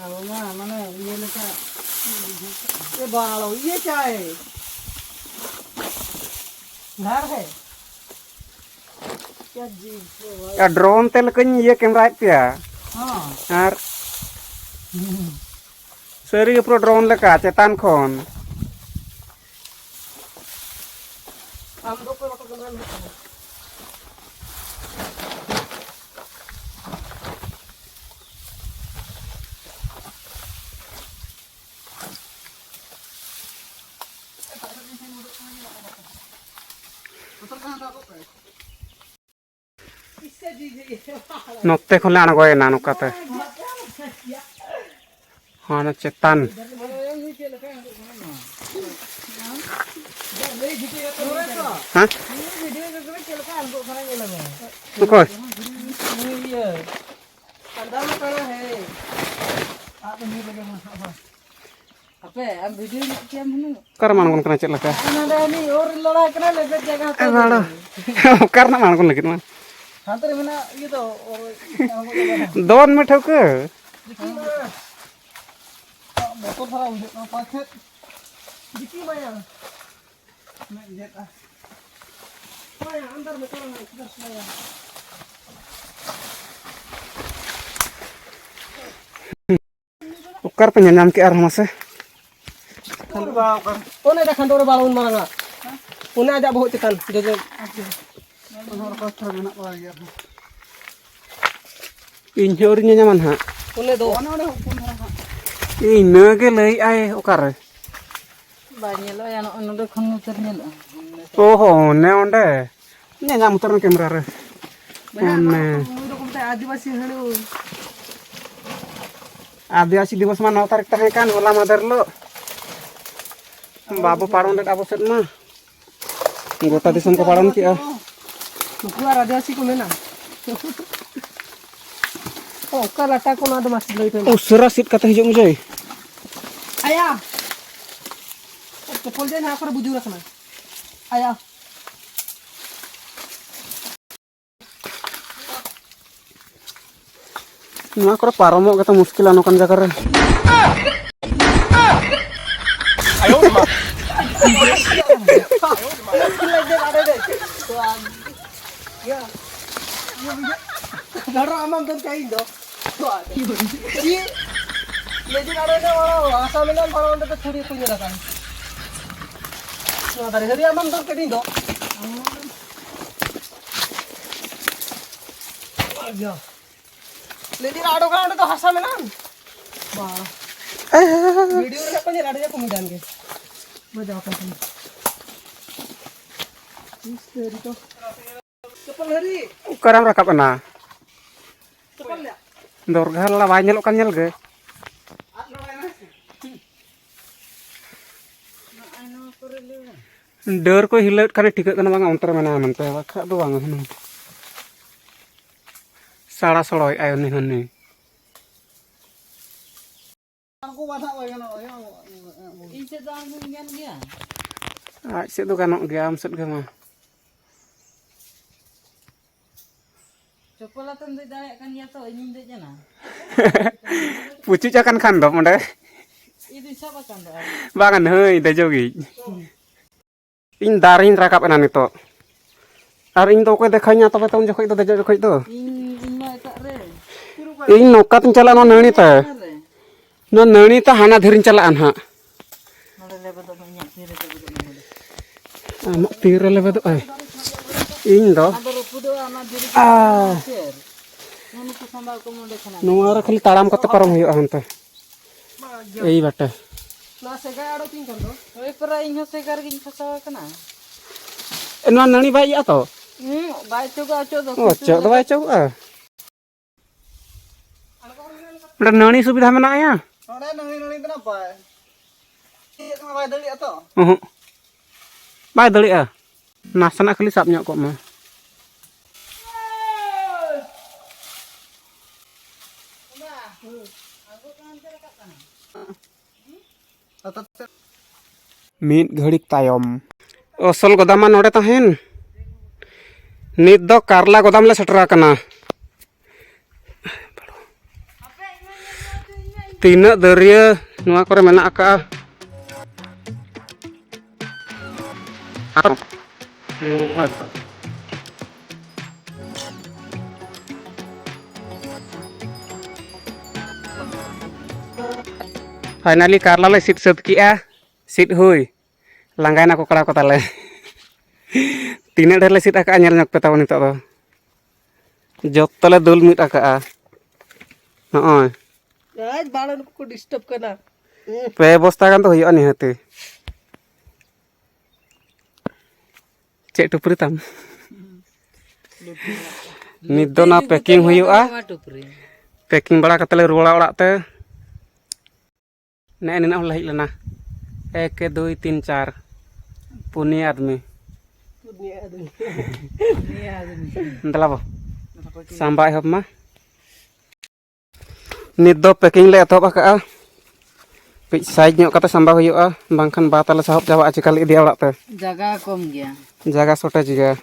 ᱟᱨ ᱚᱱᱟ ᱢᱟᱱᱮ ᱤᱭᱟᱹ ᱞᱮᱠᱟ, ᱮ ᱵᱟᱲᱚ, ᱤᱭᱟᱹ ᱪᱟᱭ᱾ ᱜᱷᱟᱨ ᱦᱮ᱾ ᱠᱭᱟ ᱡᱤ ᱦᱮ ᱵᱷᱟᱭ? ᱟᱨ ᱰᱨᱳᱱ ᱛᱮ ᱞᱮᱠᱟᱧ ᱤᱭᱟᱹ ᱠᱮᱢᱨᱟᱭᱮᱫ ᱯᱮᱭᱟ᱾ ᱦᱚᱸ᱾ ᱟᱨ ᱦᱩᱸ᱾ ᱥᱟᱹᱨᱤᱜᱮ ᱯᱩᱨᱟᱹ ᱰᱨᱳᱱ ᱞᱮᱠᱟ ᱪᱮᱛᱟᱱ ᱠᱷᱚᱱ᱾ ᱟᱢ ᱫᱚ ᱚᱠᱚᱭ ᱵᱟᱠᱚ ᱠᱮᱢᱮᱨᱟ ᱢᱮᱱᱟᱜ ᱛᱟᱢᱟ? ᱱᱚᱛᱮ ᱠᱷᱚᱱ ᱞᱮ ᱟᱬᱜᱚᱭᱮᱱᱟ ᱱᱚᱝᱠᱟᱛᱮ᱾ ᱦᱟᱱᱮ ᱪᱮᱛᱟᱱ᱾ ᱦᱮᱸ? ᱚᱠᱚᱭ? ᱟᱯᱮ, ᱟᱢ ᱵᱷᱤᱰᱤᱭᱳ ᱧᱚᱜ ᱠᱮᱭᱟᱢ ᱦᱩᱱᱟᱹᱝ᱾ ᱚᱠᱟᱨᱮᱢ ᱟᱬᱜᱚᱱ ᱠᱟᱱᱟ ᱪᱮᱫ ᱞᱮᱠᱟ? ᱟᱨ ᱱᱚᱰᱮ ᱩᱱᱤ ᱳᱨ ᱞᱟᱲᱟ ᱠᱟᱱᱟ, ᱞᱮᱵᱮᱫ ᱡᱟᱭᱜᱟ ᱦᱟᱛᱟᱣ ᱮ ᱵᱟᱲᱟ᱾ ᱠᱟᱱᱟ᱾ ᱚᱠᱟ ᱨᱮᱱᱟᱜ ᱮᱢ ᱟᱬᱜᱚᱱ ᱞᱟᱹᱜᱤᱫ ᱢᱟ? ᱦᱟᱱᱛᱮ ᱨᱮ ᱢᱮᱱᱟᱜ ᱤᱭᱟᱹ ᱫᱚ, ᱳᱨ ᱟᱬᱜᱚ ᱡᱟᱭᱜᱟ᱾ ᱫᱚᱱ ᱢᱮ ᱴᱷᱟᱹᱣᱠᱟᱹ᱾ ᱫᱤᱠᱤ ᱢᱟ᱾ ᱵᱚᱛᱚᱨ ᱫᱷᱟᱨᱟ ᱵᱩᱡᱷᱟᱹᱜ ᱠᱟᱱᱟ ᱯᱟᱪᱮᱫ᱾ ᱫᱤᱠᱤ ᱢᱟᱭᱟ᱾ ᱢᱮᱫ ᱜᱮᱫ ᱟ᱾ ᱢᱟᱭᱟ, ᱟᱱᱫᱟᱨ ᱢᱮ ᱪᱟᱞᱟᱣ ᱱᱟ, ᱪᱮᱫᱟᱜ ᱥᱮ ᱢᱟᱭᱟ? ᱚᱠᱟ ᱨᱮᱯᱮ ᱧᱮᱞ ᱧᱟᱢ ᱠᱮᱜᱼᱟ ᱟᱨᱦᱚᱸ ᱢᱟᱥᱮ? ᱚᱱᱮ ᱫᱟ ᱠᱷᱟᱱ ᱫᱚ ᱵᱟᱞᱟ ᱩᱱ ᱢᱟᱨᱟᱝᱟ᱾ ᱚᱱᱮ ᱟᱡᱟᱜ ᱵᱚᱦᱚᱜ ᱪᱮᱛᱟᱱ ᱡᱚᱡᱚ᱾ ᱤᱧ ᱦᱚᱸ ᱟᱹᱣᱨᱤᱧ ᱧᱟᱢᱟ ᱱᱟᱦᱟᱜ᱾ ᱚᱱᱮ ᱫᱚ᱾ ᱚᱱᱮ ᱚᱸᱰᱮ ᱦᱚᱯᱚᱱ ᱫᱷᱟᱨᱟ ᱦᱟᱸᱜ᱾ ᱤᱱᱟᱹᱜᱮ ᱞᱟᱹᱭᱮᱫ ᱟᱭ ᱚᱠᱟᱨᱮ? ᱵᱟᱭ ᱧᱮᱞᱚᱜᱼᱟ, ᱱᱚᱜᱼᱚᱭ ᱱᱚᱸᱰᱮ ᱠᱷᱚᱱ ᱱᱚᱛᱮ ᱧᱮᱞᱚᱜᱼᱟ᱾ ᱚ ᱦᱚᱸ, ᱚᱱᱮ ᱚᱸᱰᱮ᱾ ᱧᱮᱞ ᱧᱟᱢ ᱩᱛᱟᱹᱨ ᱢᱮ ᱠᱮᱢᱮᱨᱟ ᱨᱮ᱾ ᱵᱚᱭᱦᱟ, ᱚᱱᱮ᱾ ᱱᱚᱣᱟ ᱫᱚᱠᱚ, ᱱᱩᱭ ᱫᱚᱠᱚ ᱢᱮᱛᱟᱭᱟ ᱟᱹᱫᱤᱵᱟᱹᱥᱤ ᱦᱟᱹᱬᱩ᱾ ᱟᱹᱫᱤᱵᱟᱹᱥᱤ ᱫᱤᱵᱚᱥ ᱢᱟ ᱱᱚ ᱛᱟᱹᱨᱤᱠᱷ ᱛᱟᱦᱮᱸ ᱠᱟᱱ, ᱦᱚᱞᱟ ᱢᱟᱫᱷᱮᱨ ᱦᱤᱞᱳᱜ᱾ ᱵᱟᱵᱚ ᱯᱟᱨᱚᱢ ᱞᱮᱫ ᱟᱵᱚ ᱥᱮᱫ ᱢᱟ᱾ ᱜᱚᱴᱟ ᱫᱤᱥᱚᱢ ᱠᱚ ᱯᱟᱨᱚᱢ ᱠᱮᱜᱼᱟ᱾ ᱱᱩᱠᱩ ᱟᱨ ᱟᱹᱫᱤᱵᱟᱹᱥᱤ ᱠᱚ ᱢᱮᱱᱟ᱾ ᱚᱠᱟ ᱞᱟᱴᱟ ᱠᱚ ᱱᱚᱣᱟ ᱫᱚ ᱢᱟᱥᱮ ᱞᱟᱹᱭ ᱯᱮ ᱢᱟ᱾ ᱩᱥᱟᱹᱨᱟ ᱥᱤᱫ ᱠᱟᱛᱮ ᱦᱤᱡᱩᱜ ᱢᱮ ᱡᱚᱭ᱾ ᱟᱭᱟ᱾ ᱪᱚᱯᱚᱞ ᱡᱮ ᱱᱚᱣᱟ ᱠᱚᱨᱮ ᱵᱩᱡᱩᱨ ᱟᱠᱟᱱᱟ᱾ ᱟᱭᱟ᱾ ᱱᱚᱣᱟ ᱠᱚᱨᱮ ᱯᱟᱨᱚᱢᱚᱜ ᱜᱮᱛᱚ ᱢᱩᱥᱠᱤᱞᱟ ᱱᱚᱝᱠᱟᱱ ᱡᱟᱭᱜᱟ ᱨᱮ᱾ ᱰᱷᱟᱰᱚᱨ ᱟᱢᱟᱢ ᱫᱚᱱ ᱠᱟᱜ ᱤᱧ ᱫᱚ᱾ ᱞᱟᱹᱭᱫᱟᱹᱧ ᱟᱨᱚ ᱚᱱᱟ ᱦᱟᱥᱟ ᱢᱮᱱᱟᱜᱼᱟ, ᱵᱟᱲᱟ ᱚᱸᱰᱮ ᱫᱚ ᱪᱷᱩᱲᱤ ᱠᱚ ᱧᱮᱞ ᱟᱠᱟᱫ᱾ ᱱᱚᱣᱟ ᱫᱟᱨᱮ ᱦᱟᱹᱨᱭᱟᱹᱲ ᱟᱢᱟᱢ ᱫᱚᱨ ᱠᱟᱹᱫᱤᱧ ᱫᱚ᱾ ᱤᱭᱟᱹ᱾ ᱞᱟᱹᱭᱫᱟᱹᱧ ᱟᱨᱚ ᱚᱸᱰᱮ ᱫᱚ ᱦᱟᱥᱟ ᱢᱮᱱᱟᱜᱼᱟ᱾ ᱵᱟ᱾ ᱵᱷᱤᱰᱤᱭᱳ ᱨᱮ ᱠᱚ ᱧᱮᱞ ᱟᱹᱰᱤ ᱠᱚ ᱢᱤᱫᱟᱱ ᱜᱮ᱾ ᱵᱟᱡᱟᱣ ᱠᱟᱱ ᱛᱟᱢᱟ᱾ ᱤᱥ, ᱛᱮᱨᱤ ᱠᱚ᱾ ᱪᱟᱯᱚᱞ ᱦᱟᱹᱨᱤ᱾ ᱚᱠᱟᱨᱮᱢ ᱨᱟᱠᱟᱵ ᱮᱱᱟ? ᱪᱟᱯᱚᱞ ᱞᱮ᱾ ᱫᱚᱨᱜᱷᱟ ᱞᱟᱲᱟ ᱵᱟᱭ ᱧᱮᱞᱚᱜ ᱠᱟᱱ ᱧᱮᱞ ᱜᱮ᱾ ᱟᱫ ᱞᱟᱲᱟᱭᱮᱱᱟ᱾ ᱰᱟᱹᱨ ᱠᱚ ᱦᱤᱞᱟᱹᱜ ᱠᱷᱟᱱ ᱴᱷᱤᱠᱟᱹᱜ ᱠᱟᱱᱟ, ᱵᱟᱝ ᱚᱱᱛᱮ ᱨᱮ ᱢᱮᱱᱟᱭᱟ ᱢᱮᱱᱛᱮ, ᱵᱟᱠᱷᱟᱡ ᱫᱚ ᱵᱟᱝ ᱦᱩᱱᱟᱹᱝ᱾ ᱥᱟᱲᱟ ᱥᱚᱲᱚᱭᱮᱫ ᱟᱭ ᱩᱱᱤ ᱦᱚᱸ ᱱᱩᱭ᱾ ᱤᱧ ᱥᱮᱫ ᱫᱚ ᱟᱬᱜᱚᱧ ᱜᱟᱱ ᱜᱮᱭᱟ᱾ ᱟᱡ ᱥᱮᱫ ᱫᱚ ᱜᱟᱱᱚᱜ ᱜᱮᱭᱟ, ᱟᱢ ᱥᱮᱫ ᱜᱮ ᱢᱟ᱾ ᱪᱚᱯᱚᱞ ᱟᱛᱮᱢ ᱫᱮᱡ ᱫᱟᱲᱮᱭᱟᱜ ᱠᱟᱱ ᱜᱮᱭᱟ ᱛᱚ, ᱤᱧᱤᱧ ᱫᱮᱡ ᱮᱱᱟ᱾ ᱯᱩᱪᱩᱡ ᱟᱠᱟᱱ ᱠᱷᱟᱱ ᱫᱚᱢ ᱚᱸᱰᱮ᱾ ᱤᱧ ᱫᱩᱧ ᱥᱟᱵ ᱟᱠᱟᱱ ᱫᱚ ᱟᱨ᱾ ᱵᱟᱝᱟ, ᱱᱟᱹᱭ ᱫᱮᱡᱚᱜᱤᱡ᱾ ᱤᱧ ᱫᱟᱨᱮᱧ ᱨᱟᱠᱟᱵ ᱮᱱᱟ ᱱᱤᱛᱚᱜ᱾ ᱟᱨ ᱤᱧ ᱫᱚ ᱚᱠᱚᱭ ᱫᱮᱠᱷᱟᱣᱤᱧᱟ ᱛᱚᱵᱮ ᱛᱚ ᱩᱱ ᱡᱚᱠᱷᱚᱡ ᱫᱚ, ᱫᱮᱡᱚᱜ ᱡᱚᱠᱷᱚᱡ ᱫᱚ? ᱤᱧ, ᱤᱧ ᱢᱟ ᱮᱴᱟᱜ ᱨᱮ᱾ ᱤᱧ ᱱᱚᱝᱠᱟᱛᱤᱧ ᱪᱟᱞᱟᱜᱼᱟ ᱱᱚᱣᱟ ᱱᱟᱹᱲᱤ ᱛᱮ᱾ ᱚᱠᱟ ᱨᱮ? ᱱᱚᱣᱟ ᱱᱟᱹᱲᱤ ᱛᱮ ᱦᱟᱱᱟ ᱫᱷᱤᱨᱤᱧ ᱪᱟᱞᱟᱜᱼᱟ ᱱᱟᱦᱟᱜ᱾ ᱱᱚᱰᱮ ᱞᱮᱵᱮᱫᱚᱜ ᱢᱮ, ᱤᱧᱟᱹᱜ ᱛᱤ ᱨᱮ ᱞᱮᱵᱮᱫᱚᱜ ᱢᱮ ᱱᱚᱰᱮ᱾ ᱟᱢᱟᱜ ᱛᱤ ᱨᱮ ᱞᱮᱵᱮᱫᱚᱜ ᱟᱭ᱾ ᱤᱧ ᱫᱚ ᱟᱫᱚ ᱨᱟᱹᱯᱩᱫᱚᱜᱼᱟ ᱚᱱᱟ ᱫᱷᱤᱨᱤ ᱠᱚ᱾ ᱟᱦ᱾ ᱪᱮᱫ? ᱱᱩᱠᱩ ᱥᱟᱢᱵᱟᱣ ᱠᱚ ᱱᱚᱰᱮ ᱠᱷᱚᱱᱟᱜ᱾ ᱱᱚᱣᱟ ᱨᱮ ᱠᱷᱟᱹᱞᱤ ᱛᱟᱲᱟᱢ ᱠᱟᱛᱮ ᱯᱟᱨᱚᱢ ᱦᱩᱭᱩᱜᱼᱟ ᱦᱟᱱᱛᱮ᱾ ᱮᱭ ᱵᱟᱴᱟ᱾ ᱱᱚᱣᱟ ᱥᱮᱜᱟ ᱟᱲᱚ ᱛᱤᱧ ᱠᱟᱱ ᱫᱚ᱾ ᱦᱳᱭ, ᱯᱟᱨᱟ ᱤᱧ ᱦᱚᱸ ᱥᱮᱜᱟ ᱨᱮᱜᱤᱧ ᱯᱷᱟᱥᱟᱣ ᱟᱠᱟᱱᱟ᱾ ᱮ, ᱱᱚᱣᱟ ᱱᱟᱹᱲᱤ ᱵᱟᱭ ᱤᱭᱟᱹᱜᱼᱟ ᱛᱚ? ᱦᱩᱸ, ᱵᱟᱭ ᱪᱚᱜᱟ, ᱚᱪᱚᱜ ᱫᱚ᱾ ᱚ, ᱚᱪᱚᱜ ᱫᱚ ᱵᱟᱭ ᱪᱚᱜᱚᱜᱼᱟ? ᱚᱸᱰᱮ ᱱᱟᱹᱲᱤ ᱥᱩᱵᱤᱫᱷᱟ ᱢᱮᱱᱟᱜᱼᱟ ᱭᱟ? ᱱᱚᱰᱮ ᱱᱟᱹᱲᱤ, ᱱᱟᱹᱲᱤ ᱫᱚ ᱱᱟᱯᱟᱭ᱾ ᱪᱮᱫ ᱦᱚᱸ ᱵᱟᱭ ᱫᱟᱲᱮᱭᱟᱜᱼᱟ ᱛᱚ? ᱚᱦᱚᱸᱜ᱾ ᱵᱟᱭ ᱫᱟᱲᱮᱭᱟᱜᱼᱟ᱾ ᱱᱟᱥᱮᱱᱟᱜ ᱠᱷᱟᱹᱞᱤ ᱥᱟᱵ ᱧᱚᱜ ᱠᱚᱜ ᱢᱮ᱾ ᱢᱤᱫ ᱜᱷᱟᱹᱲᱤᱠ ᱛᱟᱭᱚᱢ᱾ ᱟᱥᱚᱞ ᱜᱚᱫᱟᱢ ᱢᱟ ᱱᱚᱰᱮ ᱛᱟᱦᱮᱱ᱾ ᱱᱤᱛ ᱫᱚ ᱠᱟᱨᱞᱟ ᱜᱚᱫᱟᱢ ᱞᱮ ᱥᱮᱴᱮᱨ ᱟᱠᱟᱱᱟ᱾ ᱛᱤᱱᱟᱹᱜ ᱫᱟᱹᱨᱭᱟᱹ ᱱᱚᱣᱟ ᱠᱚᱨᱮ ᱢᱮᱱᱟᱜ ᱟᱠᱟᱜᱼᱟ᱾ Finally ᱠᱟᱨᱞᱟ ᱞᱮ ᱥᱤᱫ ᱥᱟᱹᱛ ᱠᱮᱜᱼᱟ᱾ ᱥᱤᱫ ᱦᱩᱭ᱾ ᱞᱟᱸᱜᱟᱭᱮᱱᱟ ᱠᱚ ᱠᱚᱲᱟ ᱠᱚ ᱛᱟᱞᱮ᱾ ᱛᱤᱱᱟᱹᱜ ᱰᱷᱮᱨ ᱞᱮ ᱥᱤᱫ ᱟᱠᱟᱫᱼᱟ, ᱧᱮᱞ ᱧᱚᱜ ᱯᱮ ᱛᱟᱵᱚ ᱱᱤᱛᱚᱜ ᱫᱚ᱾ ᱡᱚᱛᱚ ᱞᱮ ᱫᱩᱞ ᱢᱤᱫ ᱟᱠᱟᱫᱼᱟ᱾ ᱱᱚᱜᱼᱚᱭ᱾ ᱟᱡ ᱵᱟᱲ ᱱᱩᱠᱩ ᱠᱚ ᱰᱤᱥᱴᱟᱵ ᱠᱟᱱᱟ᱾ ᱯᱮ ᱵᱚᱥᱛᱟ ᱜᱟᱱ ᱫᱚ ᱦᱩᱭᱩᱜᱼᱟ ᱱᱤᱦᱟᱹᱛᱤ᱾ ᱪᱮᱫ ᱴᱩᱯᱨᱤ ᱛᱟᱢ? ᱱᱤᱛ ᱫᱚ ᱚᱱᱟ ᱯᱮᱠᱤᱝ ᱦᱩᱭᱩᱜᱼᱟ᱾ ᱯᱮᱠᱤᱝ ᱵᱟᱲᱟ ᱠᱟᱛᱮ ᱞᱮ ᱨᱩᱣᱟᱹᱲᱟ ᱚᱲᱟᱜ ᱛᱮ᱾ ᱱᱮᱜᱼᱮ ᱱᱤᱱᱟᱹᱜ ᱦᱚᱲ ᱞᱮ ᱦᱮᱡ ᱞᱮᱱᱟ᱾ ᱮᱠ, ᱫᱩᱭ, ᱛᱤᱱ, ᱪᱟᱨ, ᱯᱩᱱᱭᱟᱹ ᱟᱫᱢᱤ᱾ ᱫᱮᱞᱟ ᱵᱚ, ᱥᱟᱢᱵᱟ ᱮᱦᱚᱵ ᱢᱟ᱾ ᱱᱤᱛ ᱫᱚ ᱯᱮᱠᱤᱝ ᱞᱮ ᱮᱛᱚᱦᱚᱵ ᱟᱠᱟᱫᱼᱟ᱾ ᱠᱟᱹᱡ ᱥᱟᱭᱤᱡᱽ ᱧᱚᱜ ᱠᱟᱛᱮ ᱥᱟᱢᱵᱟᱣ ᱦᱩᱭᱩᱜᱼᱟ, ᱵᱟᱝᱠᱷᱟᱱ ᱵᱟ ᱛᱟᱞᱮ ᱥᱟᱦᱚᱵ ᱪᱟᱵᱟᱜᱼᱟ, ᱪᱤᱠᱟ ᱞᱮ ᱤᱫᱤᱭᱟ ᱚᱲᱟᱜ ᱛᱮ᱾ ᱡᱟᱭᱜᱟ ᱠᱚᱢ ᱜᱮᱭᱟ᱾ ᱡᱟᱭᱜᱟ ᱥᱚᱴᱮᱡᱽ ᱜᱮᱭᱟ᱾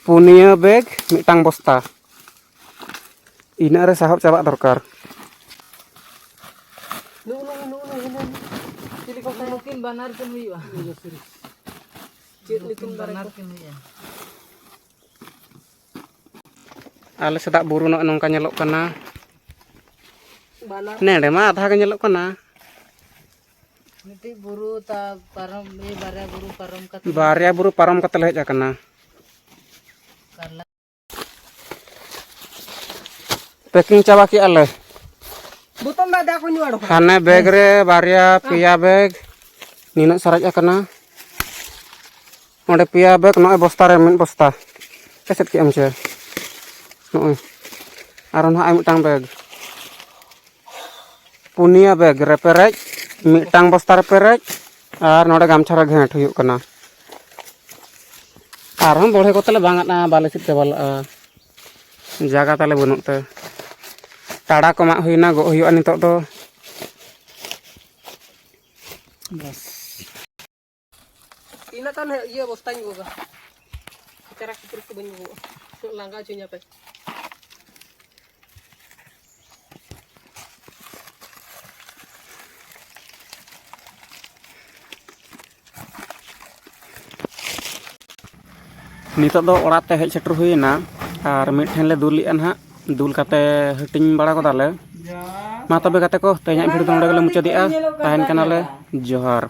ᱯᱩᱱᱭᱟᱹ ᱵᱮᱜᱽ ᱢᱤᱫᱴᱟᱝ ᱵᱚᱥᱛᱟ, ᱤᱱᱟᱹᱜ ᱨᱮ ᱥᱟᱦᱚᱵ ᱪᱟᱵᱟᱜ ᱫᱚᱨᱠᱟᱨ᱾ ᱱᱩᱜᱼᱩ ᱱᱩᱜᱼᱩ ᱱᱩᱜᱼᱩ ᱱᱩᱜᱼᱩ ᱦᱤᱱᱟᱹ ᱪᱤᱞᱤ ᱠᱚ ᱠᱟᱱᱟ? ᱱᱩᱠᱤᱱ ᱵᱟᱱᱟᱨ ᱠᱤᱱ ᱦᱩᱭᱩᱜᱼᱟ᱾ ᱪᱮᱫ ᱧᱩᱛᱩᱢ ᱫᱟᱨᱮ ᱵᱟᱱᱟᱨ ᱠᱚ? ᱠᱤᱱ ᱦᱩᱭᱩᱜᱼᱟ᱾ ᱟᱞᱮ ᱥᱮᱫᱟᱜ ᱵᱩᱨᱩ ᱱᱚᱜᱼᱚᱭ ᱱᱚᱝᱠᱟ ᱧᱮᱞᱚᱜ ᱠᱟᱱᱟ᱾ ᱵᱟᱱᱟᱨ ᱱᱮᱰᱮ ᱢᱟ ᱟᱫᱷᱟ ᱜᱮ ᱧᱮᱞᱚᱜ ᱠᱟᱱᱟ᱾ ᱢᱤᱫᱴᱤᱡ ᱵᱩᱨᱩ ᱛᱟ ᱯᱟᱨᱚᱢ, ᱤᱭᱟᱹ, ᱵᱟᱨᱭᱟ ᱵᱩᱨᱩ ᱯᱟᱨᱚᱢ ᱠᱟᱛᱮ᱾ ᱵᱟᱨᱭᱟ ᱵᱩᱨᱩ ᱯᱟᱨᱚᱢ ᱠᱟᱛᱮ ᱞᱮ ᱦᱮᱡ ᱟᱠᱟᱱᱟ᱾ ᱠᱟᱨᱞᱟ᱾ ᱯᱮᱠᱤᱝ ᱪᱟᱵᱟ ᱠᱮᱜᱼᱟ ᱞᱮ᱾ ᱵᱳᱛᱚᱞ ᱫᱟᱜ, ᱫᱟᱜ ᱠᱚ ᱧᱩ ᱟᱲᱚ ᱠᱟᱜᱼᱟ᱾ ᱦᱟᱱᱮ ᱵᱮᱜᱽ ᱨᱮ ᱵᱟᱨᱭᱟ ᱯᱮᱭᱟ ᱵᱮᱜᱽ ᱱᱤᱱᱟᱹᱜ ᱥᱟᱨᱮᱡ ᱟᱠᱟᱱᱟ᱾ ᱚᱸᱰᱮ ᱯᱮᱭᱟ ᱵᱮᱜᱽ, ᱱᱚᱜᱼᱚᱭ ᱵᱚᱥᱛᱟ ᱨᱮ ᱢᱤᱫ ᱵᱚᱥᱛᱟ᱾ ᱮᱥᱮᱫ ᱠᱮᱜ ᱟᱢ ᱪᱮ? ᱱᱚᱜᱼᱚᱭ᱾ ᱟᱨᱚ ᱱᱟᱦᱟᱜ ᱟᱨ ᱢᱤᱫᱴᱟᱝ ᱵᱮᱜᱽ᱾ ᱯᱩᱱᱭᱟᱹ ᱵᱮᱜᱽ ᱨᱮ ᱯᱮᱨᱮᱡ, ᱢᱤᱫᱴᱟᱝ ᱵᱚᱥᱛᱟ ᱨᱮ ᱯᱮᱨᱮᱡ, ᱟᱨ ᱱᱚᱰᱮ ᱜᱟᱢᱪᱷᱟ ᱨᱮ ᱜᱷᱮᱸᱴ ᱦᱩᱭᱩᱜ ᱠᱟᱱᱟ᱾ ᱟᱨᱦᱚᱸ ᱵᱚᱲᱦᱮ ᱠᱚᱛᱮ ᱞᱮ ᱵᱟᱝ ᱟᱫᱼᱟ, ᱵᱟᱞᱮ ᱥᱤᱫ ᱪᱟᱵᱟ ᱞᱮᱫᱼᱟ᱾ ᱡᱟᱭᱜᱟ ᱛᱟᱞᱮ ᱵᱟᱹᱱᱩᱜ ᱛᱮ᱾ ᱴᱟᱲᱟ ᱠᱚ ᱢᱟᱜ ᱦᱩᱭᱱᱟ, ᱜᱚᱜ ᱦᱩᱭᱩᱜᱼᱟ ᱱᱤᱛᱚᱜ ᱫᱚ᱾ ᱵᱟᱥ᱾ ᱤᱱᱟᱹᱜ ᱛᱟᱭᱚᱢ ᱤᱭᱟᱹ ᱵᱚᱥᱛᱟᱧ ᱜᱚᱜᱟ᱾ ᱪᱟᱨᱟ ᱠᱷᱩᱪᱨᱟᱹ ᱠᱚ ᱵᱟᱹᱧ ᱜᱚᱜᱚᱜᱼᱟ᱾ ᱞᱟᱸᱜᱟ ᱦᱚᱪᱚᱧᱟ ᱯᱮ᱾ ᱱᱤᱛᱚᱜ ᱫᱚ ᱚᱲᱟᱜ ᱛᱮ ᱦᱮᱡ ᱥᱮᱴᱮᱨ ᱦᱩᱭᱮᱱᱟ ᱟᱨ ᱢᱤᱫ ᱴᱷᱮᱱ ᱞᱮ ᱫᱩᱞ ᱮᱫᱼᱟ ᱱᱟᱦᱟᱜ᱾ ᱫᱩᱞ ᱠᱟᱛᱮ ᱦᱟᱹᱴᱤᱧ ᱵᱟᱲᱟ ᱜᱚᱫᱟᱞᱮ᱾ ᱢᱟ ᱛᱚᱵᱮ ᱜᱟᱛᱮ ᱠᱚ, ᱛᱮᱦᱮᱧᱟᱜ video ᱫᱚ ᱱᱚᱰᱮ ᱜᱮᱞᱮ ᱢᱩᱪᱟᱹᱫᱮᱜᱼᱟ᱾ ᱛᱟᱦᱮᱱ ᱠᱟᱱᱟᱞᱮ᱾ ᱡᱚᱦᱟᱨ᱾